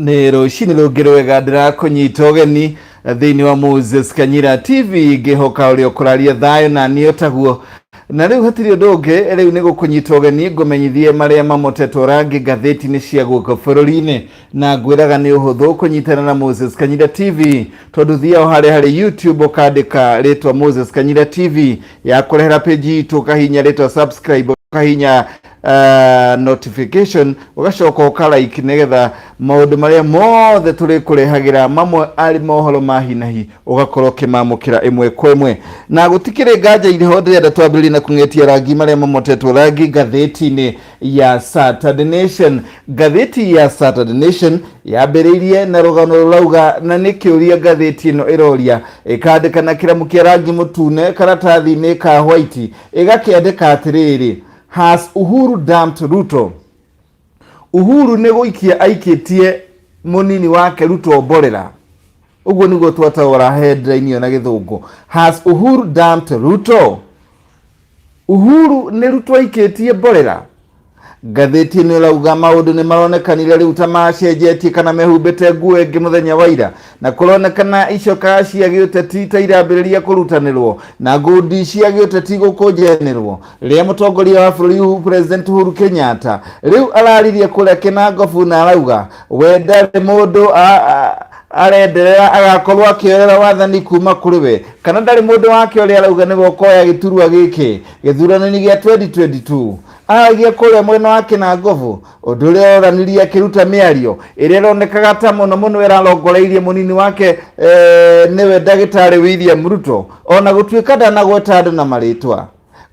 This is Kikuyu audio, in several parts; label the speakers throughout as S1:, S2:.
S1: Nĩ rũcinĩ rũngĩ rwega, ndĩrakũnyita ũgeni thĩinĩ wa Moses Kanyira TV, ngĩhoka ũrĩa ũkũraria thayũ na niĩ taguo. Na rĩu hatirĩ ũndũ ũngĩ, rĩu nĩ gũkũnyita ũgeni ngũmenyithie marĩa mamotetwo rangi ngathĩti-inĩ cia gũkũ bũrũri-inĩ. Na ngwĩraga nĩ ũhũthũ kũnyitana na Moses Kanyira TV, tondũ thiao harĩa harĩ YouTube ũkandĩka rĩtwa Moses Kanyira TV, ya kũrehera page itũ, ũkahinya rĩtwa subscribe, ũkahinya notification, ũgacoka ũka like, nĩgetha maũndũ marĩa mothe tũrĩkũrehagĩra, mamwe arĩ mohoro ma hi na hi, ũgakorwo ũkĩmamũkĩra ĩmwe kwa ĩmwe. Na gũtikĩrĩ nganja irĩ ho, ndĩrenda twambĩrĩrie na kũng'etia rangi marĩa mamotetwo rangi ngathĩti-inĩ ya Saturday Nation. Ngathĩti ya Saturday Nation yambĩrĩirie na rũgano rũrauga, na nĩ kĩũria ngathĩti ĩno ĩroria, ĩkandĩka na kĩramu kĩa rangi mũtune karatathi-inĩ ka white, ĩgakĩandĩka atĩrĩrĩ, "Has Uhuru dumped Ruto?" Uhuru nĩ gũikia aikĩtie mũnini wake Ruto mborera? Ũguo nĩguo twataũra headline ĩyo na Gĩthũngũ. "Has Uhuru dumped Ruto?" Uhuru nĩ Ruto aikĩtie mborera? Ngathĩti ĩno ĩrauga maũndũ nĩ maronekanire rĩu ta macenjetie kana mehumbĩte nguo ĩngĩ mũthenya wa ira, na kũronekana icoka cia gĩũteti ta irambĩrĩria kũrutanĩrwo na ngundi cia gĩũteti gũkũnjanĩrwo, rĩrĩa mũtongoria wa bũrũri President Uhuru Kenyatta rĩu araririe kũrĩa Kĩnangobu, na arauga we ndarĩ mũndũ arenderera agakorwo akĩoera wathani kuma kũrĩ we, kana ndarĩ mũndũ wake ũrĩa arauga nĩwe ũkoya gĩturwa gĩkĩ gĩthurano-inĩ gĩa 2022. Aragia kũrĩa mwena wa Kĩnangobu, ũndũ ũrĩa oranirie akĩruta mĩario ĩrĩa ĩronekaga ta mũno mũno ĩrarongoreirie mũnini wake, nĩwe ndagĩtarĩ William Ruto, ona gũtuĩka ndanagweta andũ na marĩtwa.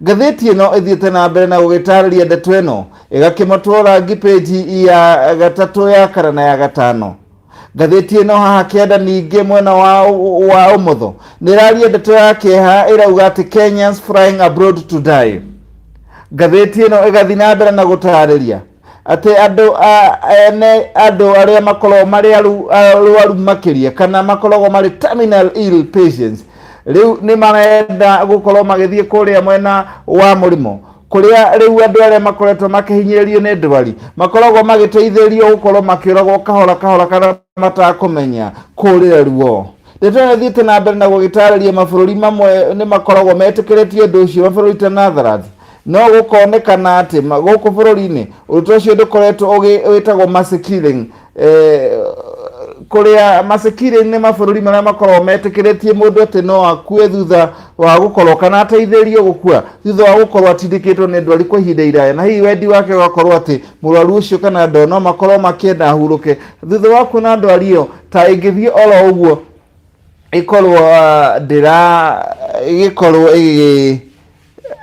S1: Ngathĩti ĩno ĩthiĩte na mbere na gũgĩtarĩria ndeto ĩno, ĩgakĩmotwo rangi pĩnji ya gatatũ, ya kana na ya gatano. Ngathĩti ĩno haha kĩanda ningĩ mwena wa ũmotho nĩ ĩraria ndeto ya kĩeha, ĩrauga atĩ "Kenyans flying abroad to die". Ngathĩti ĩno ĩgathiĩ na mbere na gũtarĩria atĩ andũ ene andũ arĩa makoragwo marĩ arwaru makĩria kana makoragwo marĩ terminal ill patients rĩu nĩ marenda gũkorwo magĩthiĩ kũrĩa mwena wa mũrĩmo, kũrĩa rĩu andũ arĩa makoretwo makĩhinyĩrĩrio nĩ ndwari makoragwo magĩteithĩrĩrio gũkorwo makĩũragwo kahora kahora kana matakũmenya kũrĩra ruo. Ndeto ĩno ĩthiĩte na mbere na gũgĩtarĩria mabũrũri mamwe nĩ makoragwo metĩkĩrĩtie ũndũ ũcio, mabũrũri ta Netherlands, no gũkonekana atĩ gũkũ bũrũri-inĩ ũndũ ũcio ndũkoretwo wĩtagwo mercy killing. Kũrĩa mercy killing nĩ mabũrũri marĩa makoragwo metĩkĩrĩtie mũndũ atĩ no akue thutha wa gũkorwo kana ateithĩrĩrio gũkua thutha wa gũkorwo atindĩkĩtwo nĩ ndwari kwa ihinda iraya, na hihi wendi wake ũgakorwo atĩ mũrwaru ũcio kana andũ no makorwo makĩenda ahurũke thutha wa kuona ndwari ĩyo ta ĩngĩthiĩ oro ũguo ĩkorwo ndĩra ĩgĩkorwo ĩgĩ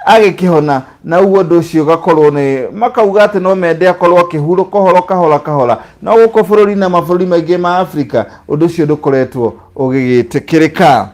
S1: agĩkĩhona, na ũguo ũndũ ũcio ũgakorwo nĩ makauga atĩ no mende akorwo akĩhurũka ũhoro kahora kahora. No gũkũ bũrũri na mabũrũri maingĩ ma Afrika ũndũ ũcio ndũkoretwo ũgĩgĩtĩkĩrĩka.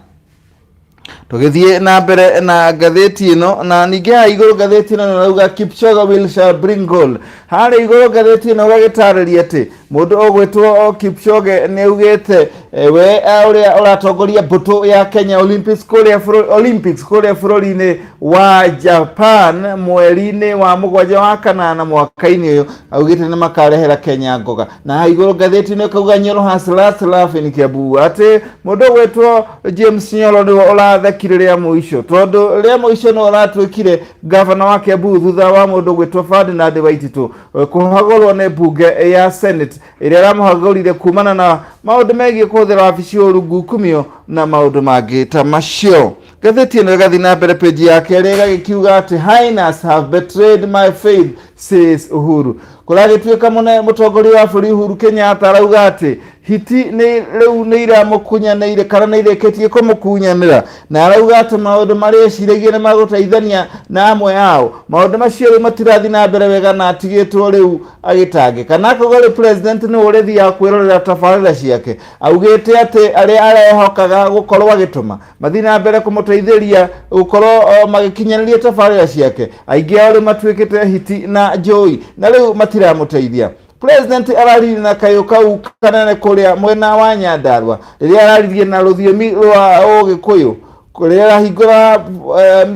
S1: Tũgĩthiĩ na mbere na ngathĩti ĩno, na ningĩ haha igũrũ ngathĩti ĩno nĩrauga "Kipchoge will shall bring gold". Harĩa igũrũ ngathĩti ĩno ũgagĩtarĩria atĩ mũndũ ũgwĩtwo Kipchoge nĩ augĩte we ũrĩa ũratongoria mbũtũ ya Kenya Olympics kũrĩa Olympics kũrĩa bũrũri-inĩ wa Japan mweri-inĩ wa 7 wa kanana mwaka-inĩ ũyũ, augĩte nĩ makarehera Kenya ngoga. Na haha igũrũ ngathĩti ĩno ĩkauga "Nyoro has last laugh in Kiambu", atĩ mũndũ ũgwĩtwo James Nyoro nĩwe ũrathekire rĩa mũico, tondũ rĩa mũico nĩwe ũratuĩkire gavana wa Kiambu thutha wa mũndũ ũgwĩtwo Ferdinand Waititu kũhagũrwo nĩ mbunge ya Senate ĩrĩa ĩramũhagũrire kumana na maũndũ megiĩ kũhũthĩra wabici ũru, ngukumio na maũndũ mangĩ ta macio. Ngathĩti ĩno ĩgathiĩ na mbere page ya kerĩ ĩgagĩkiuga atĩ "Hyenas have betrayed my faith, says Uhuru". Kũragĩtuĩka mũne mũtongoria wa bũrũri Uhuru Kenyatta arauga atĩ hiti nĩ rĩu nĩ iramũkunyanĩire kana nĩ irĩkĩtie kũmũkunyanĩra, na arauga atĩ maũndũ marĩa eciragia nĩ magũteithania na amwe ao, maũndũ macio rĩu matirathiĩ na mbere wega na atigĩtwo rĩu agĩtangĩka. Na akauga rĩu president nĩwe ũrĩthiaga kwĩrorera tabarĩra ciake. Augĩte atĩ arĩa arehokaga gũkorwo agĩtũma mathiĩ na mbere kũmũteithĩria gũkorwo magĩkinyanĩria tabarĩra ciake, aingĩ ao rĩu matuĩkĩte hiti na njũi na rĩu matiramũteithia. President araririe na kayũ kau kanene kũrĩa mwena wa Nyandarua rĩrĩa araririe na rũthiomi rwa Ũgĩkũyũ rĩrĩa arahingũra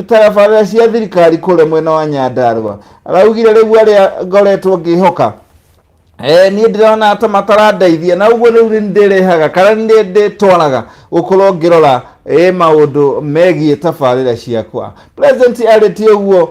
S1: tabarĩra cia thirikari kũrĩa mwena wa Nyandarua. Araugire rĩu arĩa ngoretwo ngĩhoka Niĩ ndĩrona ta matarandeithia na ũguo rĩu nĩ ndĩrĩhaga kana nĩ ndĩtwaraga gũkorwo ngĩrora maũndũ megiĩ tabarĩra ciakwa. President arĩtie ũguo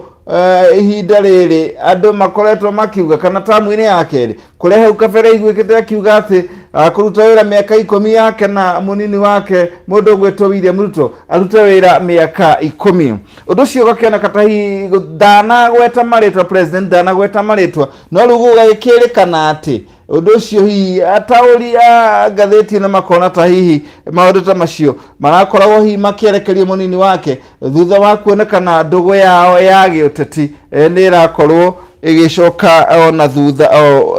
S1: ihinda rĩrĩ andũ makoretwo makiuga kana tamu-inĩ ya kerĩ kũrĩa hau kabere iguĩkĩte akiuga atĩ kũruta wĩra mĩaka 10 yake na mũnini wake mũndũ ũgwĩtwo William Ruto arute wĩra mĩaka 10. Ũndũ ũcio ũgakĩoneka ta hihi ndanagweta marĩtwa, president ndanagweta marĩtwa, no rĩu gũgagĩkĩrĩkana atĩ ũndũ ũcio hihi ataũri a ngathĩti ĩno makona ta hihi maũndũ ta macio marakoragwo hihi makĩerekerio mũnini wake thutha wa kuonekana ndũgũ yao ya gĩũteti nĩ ĩrakorwo ĩgĩcoka ona thutha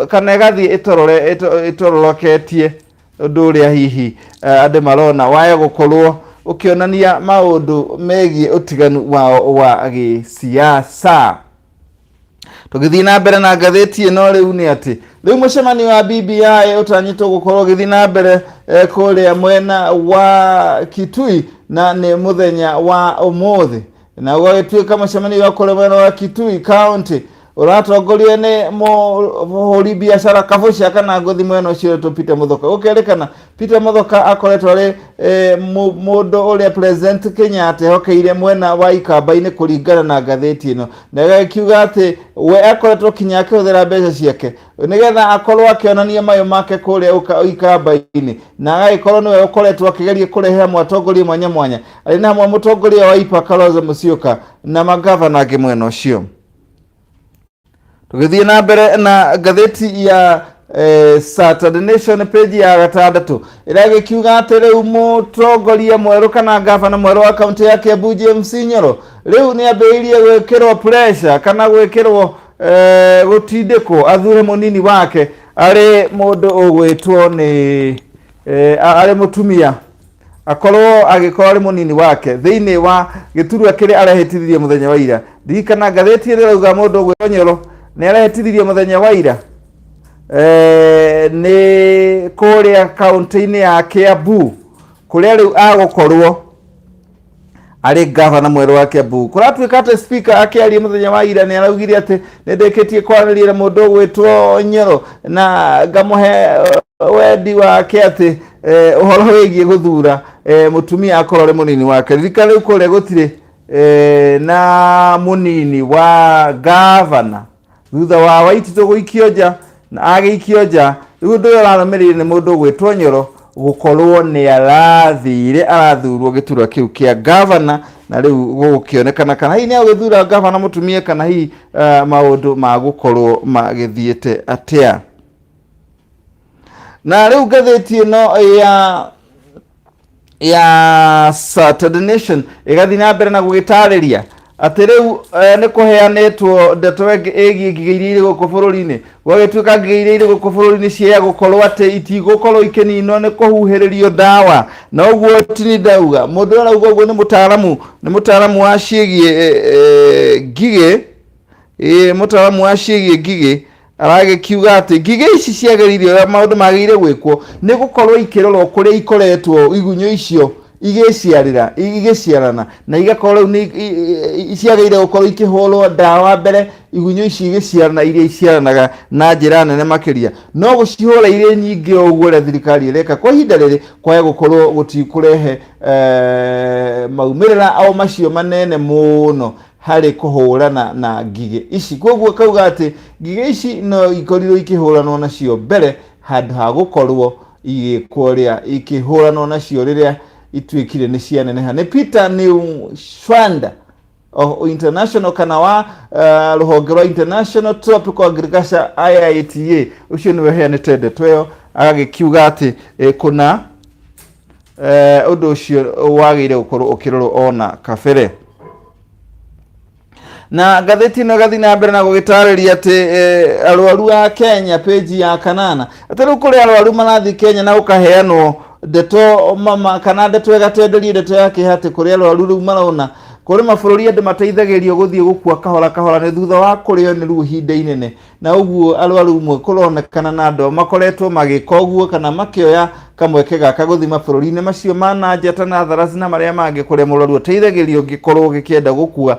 S1: kana ĩgathiĩ ĩtororoketie ũndũ ũrĩa hihi andũ marona waya gũkorwo ũkĩonania maũndũ megiĩ ũtiganu wao wa gĩsiasa. Tũgĩthiĩ na mbere na ngathĩti ĩno rĩu nĩ atĩ rĩu mũcemanio wa BBI ũtanyĩtwo gũkorwo ũgĩthiĩ na mbere kũrĩa mwena wa Kitui na nĩ mũthenya wa ũmũthĩ, na ũgagĩtuĩka mũcemanio wa kũrĩa mwena wa Kitui County ũratongorio nĩ mũhũri biacara Kabucia kana ngũthi mwena ũcio ũretwo Peter Muthoka. Gũkerĩkana Peter Muthoka akoretwo arĩ mũndũ ũrĩa President Kenyatta ehokeire mwena wa Ikamba-inĩ kũringana na ngathĩti ĩno, na ĩgagĩkiuga atĩ we akoretwo kinya akĩhũthĩra mbeca ciake nĩgetha akorwo akĩonania mayũ make kũrĩa Ikamba-inĩ, na agagĩkorwo nĩwe ũkoretwo akĩgeria kũrehe hamwe atongoria mwanya mwanya, arĩ na hamwe mũtongoria wa Wiper Kalonzo Musyoka na magavana angĩ mwena ũcio. Tũgĩthiĩ na mbere na ngathĩti ya Saturday Nation page ya 6 ĩragĩkiuga atĩ rĩu mũtongoria mwerũ kana gavana mwerũ wa kaunti ya Kiambu James Nyoro rĩu nĩ ambĩrĩirie gwĩkĩrwo pressure kana gwĩkĩrwo gũtindĩkwo athure mũnini wake arĩ mũndũ ũgwĩtwo nĩ arĩ mũtumia akorwo agĩkorwo arĩ mũnini wake thĩinĩ wa gĩturwa kĩrĩa arehĩtithirie mũthenya wa ira. Ririkana ngathĩti ĩrĩa ĩrauga mũndũ ũgwĩtwo Nyoro nĩ arehĩtithirie mũthenya wa ira nĩ kũrĩa kaũntĩ-inĩ ya Kiambu kũrĩa rĩu agũkorwo arĩ gavana mwerũ wa Kiambu. Kũratuĩka atĩ speaker akĩaria mũthenya wa ira nĩ araugire atĩ nĩ ndĩkĩtie kwaranĩria na mũndũ ũgwĩtwo Nyoro na ngamũhe wendi wake atĩ ũhoro wĩgiĩ gũthura mũtumia akorwo arĩ mũnini wake. Ririkana rĩu kũrĩa gũtirĩ na mũnini wa gavana thutha wa Waititũ gũikio nja na agĩikio nja rĩu ũndũ ũrĩa ũrarũmĩrĩire nĩ mũndũ ũgwĩtwo Nyoro gũkorwo nĩ arathire arathurwo gĩturwa kĩu kĩa gavana, na rĩu gũgũkĩonekana kana hihi nĩ agũgĩthura gavana mũtumia kana hihi maũndũ ma gũkorwo magĩthiĩte atĩa. Na rĩu ngathĩti ĩno ya Saturday Nation ĩgathiĩ na mbere na gũgĩtarĩria atĩ rĩu nĩ kũheanĩtwo ndeto ĩngĩ ĩgiĩ ngigĩ iria irĩ gũkũ bũrũri-inĩ. Gwagĩtuĩka ngigĩ iria irĩ gũkũ bũrũri-inĩ ciaya gũkorwo atĩ itigũkorwo ikĩninwo nĩ kũhuhĩrĩrio ndawa, na ũguo ti ndauga. Mũndũ ũrĩa arauga ũguo nĩ mũtaaramu, nĩ mũtaaramu wa ciĩgiĩ ngigĩ, mũtaaramu wa ciĩgiĩ ngigĩ aragĩkiuga atĩ ngigĩ ici ciagĩrĩire ũrĩa maũndũ magĩrĩire gwĩkwo nĩ gũkorwo ikĩrorwo kũrĩa ikoretwo igunyũ icio igĩciarĩra, igĩciarana, na igakorwo rĩu nĩ ciagĩrĩire gũkorwo ikĩhũrwo ndawa mbere igunyũ ici igĩciarana iria iciaranaga na njĩra nene makĩria. No gũcihũra irĩ nyingĩ o ũguo ũrĩa thirikari ĩreka kwa ihinda rĩrĩ kwaya gũkorwo gũtikũrehe maumĩrĩra o macio manene mũno harĩ kũhũrana na ngigĩ ici. Koguo akauga atĩ ngigĩ ici no ikorirwo ikĩhũranwo nacio mbere handũ ha gũkorwo igĩkwo ũrĩa ikĩhũranwo nacio rĩrĩa ituĩkire nĩ cianeneha. Nĩ Peter Neuschwander of International kana wa rũhonge rwa International Tropical Agriculture IITA, ũcio nĩwe ũheanĩte ndeto ĩyo agagĩkiuga atĩ kũna ũndũ ũcio wagĩrĩire gũkorwo ũkĩrorwo ona kabere. Na ngathĩti ĩno ĩgathiĩ na mbere na gũgĩtarĩria atĩ arwaru a Kenya page ya 8 atĩ rĩu kũrĩ arwaru marathiĩ Kenya na gũkaheanwo ndeto mama kana ndeto ĩgatenderio ndeto ya kĩeha atĩ kũrĩ arwaru rĩu marona kũrĩ mabũrũri andũ mateithagĩrio gũthiĩ gũkua kahora kahora nĩ thutha wa kũrĩo nĩ ruo ihinda inene, na ũguo arwaru mwe kũronekana na andũ makoretwo magĩka ũguo kana makĩoya Kamweke gaka gũthiĩ mabũrũri-inĩ macio ma na nja ta Natharasi na marĩa mangĩ kũrĩa mũrwaru ateithagĩrio ũngĩkorwo ũgĩkĩenda gũkua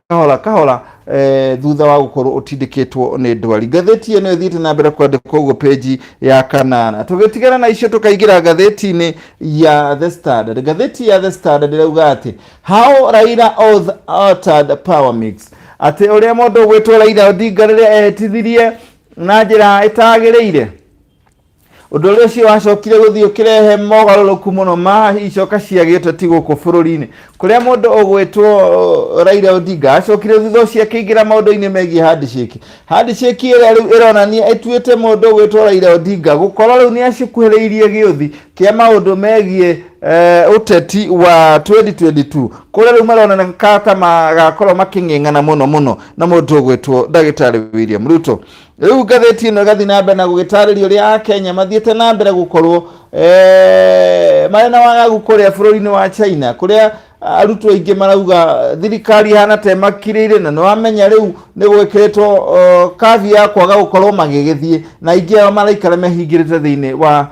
S1: kahora kahora eh, thutha wa gũkorwo ũtindĩkĩtwo nĩ ndwari. Ngathĩti ĩno ĩthiĩte na mbere kwandĩkwo ũguo page ya kanana. Tũgĩtigana na icio tũkaingĩra ngathĩti-inĩ ya The Standard. Ngathĩti ya The Standard ĩrauga atĩ how Raila oath altered power mix, atĩ ũrĩa mũndũ ũgwĩtwo Raila Odinga rĩrĩa ehĩtithirie na njĩra ĩtagĩrĩire ũndũ ũrĩa ũcio wacokire gũthiĩ ũkĩrehe mogarũrũku mũno ma icoka cia gĩũteti gũkũ bũrũri-inĩ kũrĩa mũndũ ũgwĩtwo Raila Odinga acokire thutha ũcio akĩingĩra maũndũ-inĩ megiĩ handshake. Handshake ĩrĩa rĩu ĩronania ĩtuĩte mũndũ ũgwĩtwo Raila Odinga gũkorwo rĩu nĩ acikuhĩrĩirie gĩũthi kĩa maũndũ megiĩ ũteti wa 2022 kũrĩa rĩu maroneka ta magakorwo makĩng'eng'ana mũno mũno na mũndũ ũgwĩtwo ndagĩtarĩ William Ruto. Rĩu ngathĩti ĩno ĩgathiĩ na mbere na gũgĩtarĩria ũrĩa Akenya mathiĩte na mbere gũkorwo marĩ na wagagu kũrĩa bũrũri-inĩ wa China kũrĩa arutwo aingĩ marauga thirikari ĩhana ta ĩmakirĩire na nĩwamenya rĩu nĩ gwĩkĩrĩtwo kabi ya kwaga gũkorwo magĩgĩthiĩ na aingĩ ao maraikara mehingĩrĩte thĩinĩ wa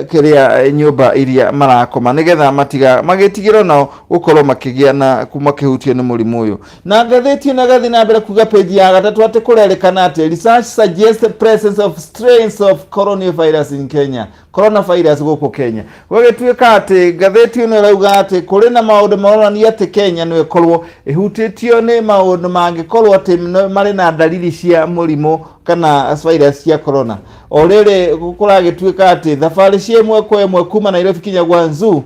S1: kĩrĩa nyũmba iria marakoma nĩgetha matiga magĩtigĩrwo nao gũkorwo makĩgĩa na makĩhutio nĩ mũrimũ ũyũ. Na ngathĩti ĩno ĩgathiĩ na mbere kuga page ya gatatũ atĩ kũrerĩkana atĩ research suggests presence of strains of coronavirus in Kenya, coronavirus gũkũ Kenya. Gũgĩtuĩka atĩ ngathĩti ĩno ĩrauga atĩ kũrĩ na maũndũ maronania atĩ Kenya no ĩkorwo ĩhutĩtio nĩ maũndũ mangĩkorwo atĩ marĩ na ndariri cia mũrimũ kana virus cia corona. O rĩrĩ kũragĩtuĩka atĩ thabarĩ cia ĩmwe kwa ĩmwe kuma Nairobi kinya Guangzhou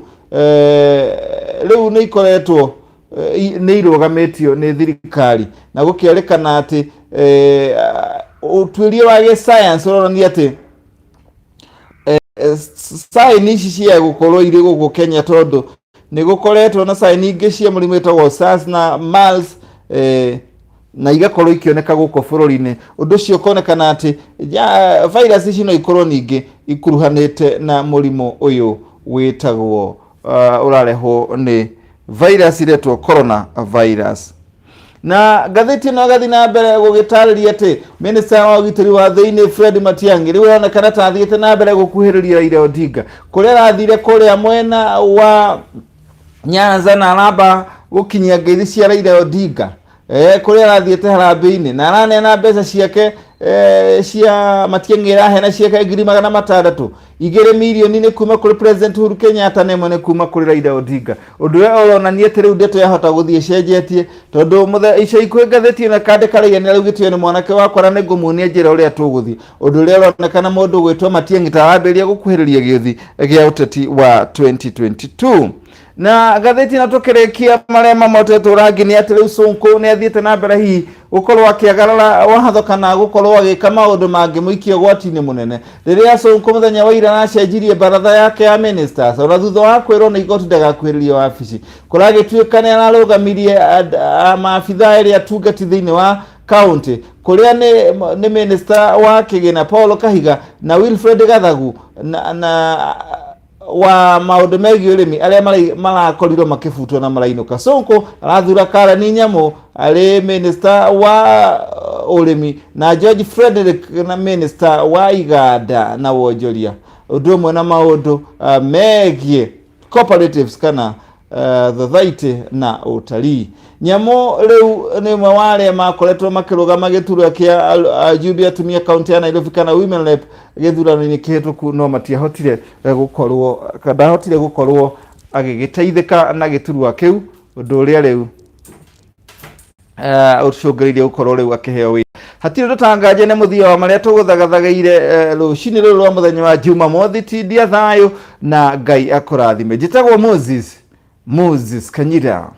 S1: rĩu nĩ ikoretwo nĩ irũgamĩtio nĩ thirikari na gũkerĩkana atĩ ũtuĩria wa gĩsayansi ũronania atĩ sign ici cia gũkorwo irĩ gũkũ Kenya tondũ nĩ gũkoretwo na sign ingĩ cia mũrimũ wĩtagwo SARS na MERS na igakorwo ikĩoneka gũkũ bũrũri-inĩ. Ũndũ ũcio ũkonekana atĩ virus ici no ikorwo ningĩ ikuruhanĩte na mũrimũ ũyũ wĩtagwo ũrarehwo nĩ virus iretwo corona virus. Na ngathĩti ĩno ĩgathiĩ na mbere gũgĩtarĩria atĩ minista wa ũgitĩri wa thĩinĩ Fred Matiang'i rĩu aronekana ta athiĩte na mbere gũkuhĩrĩria Raila Odinga kũrĩa arathire kũrĩa mwena wa Nyanza na aramba gũkinyia ngeithi cia Raila Odinga kũrĩa arathiĩte harambĩ-inĩ na araneana mbeca ciake cia Matiang'i ĩraheana ciake 600,000 2 mirioni nĩ kuma kũrĩ President Uhuru Kenyatta na ĩmwe nĩ kuma kũrĩ Raila Odinga. Ũndũ ũrĩa ũronania atĩ rĩu ndeto yahota gũthiĩ ĩcenjetie tondũ ica ikuhĩ ngathĩti ĩno ĩkandĩka Raila nĩ araugĩtio nĩ mwanake wakwa na nĩngũmuonia njĩra ũrĩa tũgũthiĩ. Ũndũ ũrĩa ũronekana mũndũ ũgwĩtwo Matiang'i ta arambĩrĩria gũkuhĩrĩria gĩũthi gĩa ũteti wa 2022. Na ngathĩti ĩno tũkĩrĩkia marĩa mamotetwo rangi nĩ atĩ rĩu Sonko nĩ athiĩte na mbere hihi gũkorwo akĩagarara watho kana gũkorwo agĩka maũndũ mangĩmũikia ũgwati-inĩ mũnene rĩrĩa Sonko mũthenya wa ira aracenjirie baratha yake ya ministers ona thutha wa kwĩrwo nĩ igoti ndagakuhĩrĩrie wabici. Kũragĩtuĩka nĩ ararũgamirie maabithaa erĩ atungati thĩinĩ wa kaunti kũrĩa nĩ minister wa kĩgĩna Paul Kahiga na Wilfred Gathagu na wa maũndũ megiĩ ũrĩmi arĩa marakorirwo makĩbutwo na marainũka. Sonko arathura Karen Nyamu arĩ minister wa ũrĩmi na George Frederick na minister wa iganda na wonjoria ũndũ ũmwe na maũndũ megiĩ cooperatives kana thothaitĩ na ũtalii. Nyamu rĩu nĩ ũmwe wa arĩa makoretwo makĩrũgama gĩturwa kĩa ajumbe atumia kaunti ya Nairobi kana Women Rep gĩthurano-inĩ kĩhĩtũku no matiahotire gũkorwo ndahotire gũkorwo agĩgĩteithĩka na gĩturwa kĩu ũndũ ũrĩa rĩu ũcũngĩrĩirie gũkorwo rĩu akĩheo wĩra. Hatirĩ ũndũ tanganje nĩ mũthia wa marĩa tũgũthagathagĩire rũcinĩ rũrũ rwa mũthenya wa Jumamothi. Tindia thayũ na Ngai akũrathime. Njĩtagwo Moses Kanyira.